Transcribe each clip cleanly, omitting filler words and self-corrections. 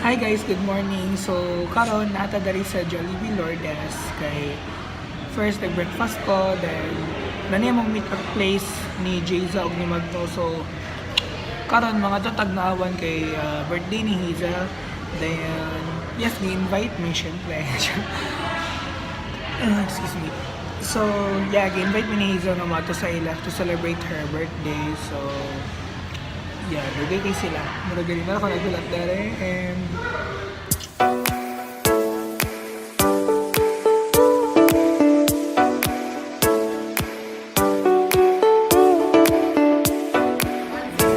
Hi guys, good morning. So, karon naa ta diri sa Jollibee Lourdes kay first nag-breakfast ko, then nani mong meet up place ni Jayza ug ni Magno. So, karon mga tatag naawan kay birthday ni Hazel. Then, yes, ni-invite me syempre. Excuse me. So, yeah, gi-invite me ni Hazel nga moadto sa ila to celebrate her birthday. So, yeah, dugay kay sila. Murag gani na ako nagulat dere and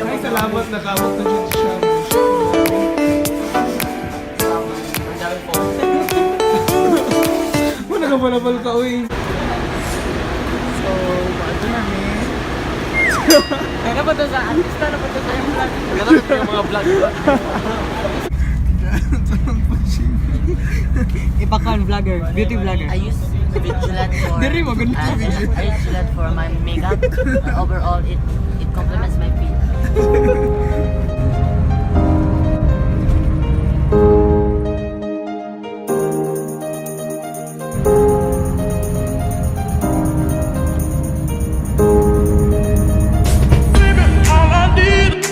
ay, salamat, nakabot na dyan siya. Wala ka balabal ka, uy. So, bato na mi. Ano ba to sa artista? Ano ba to sa yung vlog? Yung mga vlog. Ipakan vlogger, beauty vlogger. I use Vigilant for Diri, maganda I use Vigilant for my makeup. And overall, it complements my face. Baby, all I need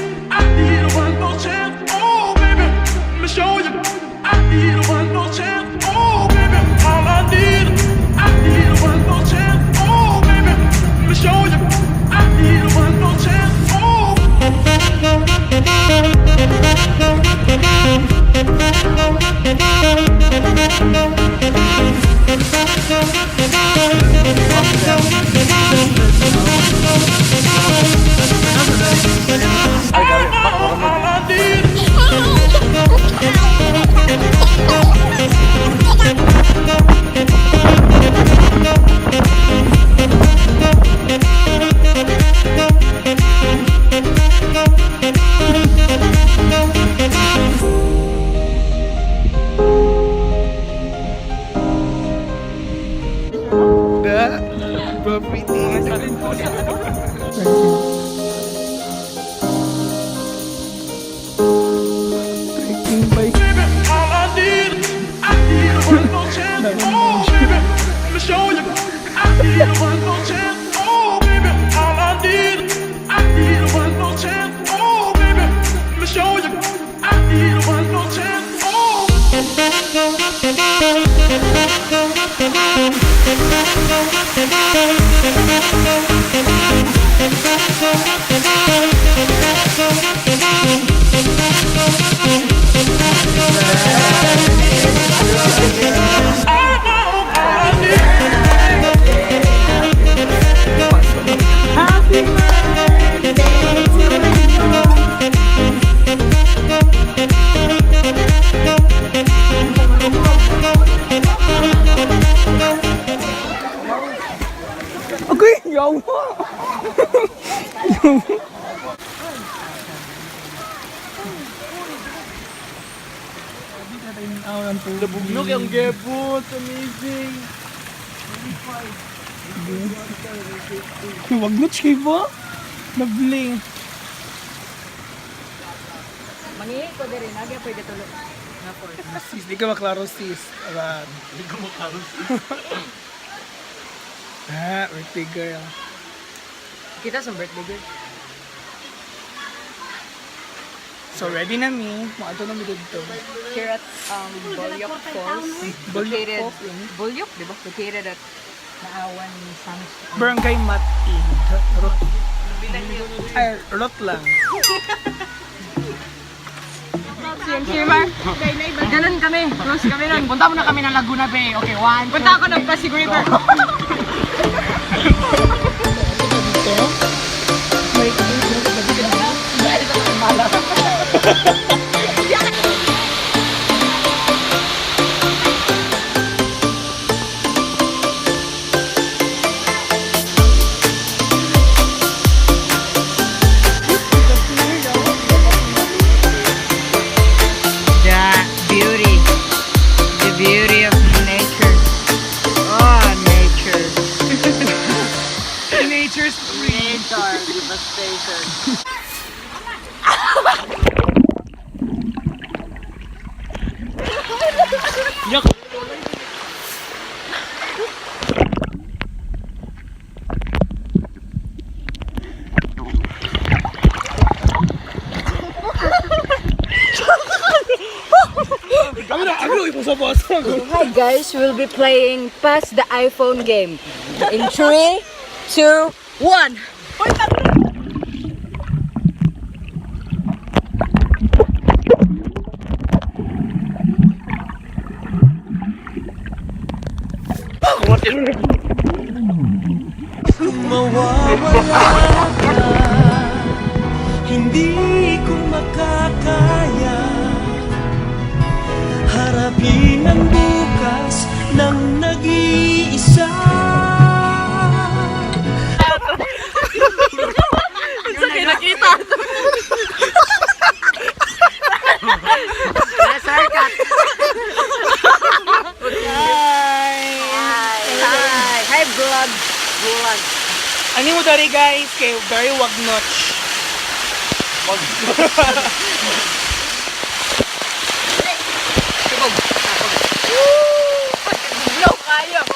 one more chance. Oh, baby, let me show you. I need one more chance. Oh, baby, all I need one more chance. Oh, baby, let me show you. I need one more chance. Oh. All I need. Da, bro, pretty. Trekking bike. Baby, all I need one more chance. Oh, baby, let me show you. I need one more chance. Oh, baby, all I need one more chance. Oh, baby, let me show you. I need one more chance. Oh. All I need. Happy birthday to you. Okay, yawa. Nabugnog ang gebot. Amazing. Wag na chiba. Nabling. Mangihi ko diri, nagya pwede tulog. Na for. Sis, di ka maklaro sis. Aran. Hindi ko maklaro. Ah, birthday girl. Kita sa birthday girl. So ready na mi. Moadto na mi didto. Here at Bolyok Falls. Bolyok Located, Falls, yun. Bolyok, di ba? Located at Naawan San. Barangay Mati. Rot. Ay, rot lang. Ganun kami. Close kami nun. Punta muna kami ng Laguna Bay. Okay, one, Punta ako ng Pasig River. The beauty. The beauty of nature. Oh, nature. Ano ano ipasa-pasa ko. Hi guys, we'll be playing Pass the iPhone game. In 3, 2, 1. Mawawala ka, hindi ko makakaya harapin ang bukas ng nag-iisa. Hi! Hi vlog! Vlog. Ani mo dari guys kay very wag notch. Blow kayo!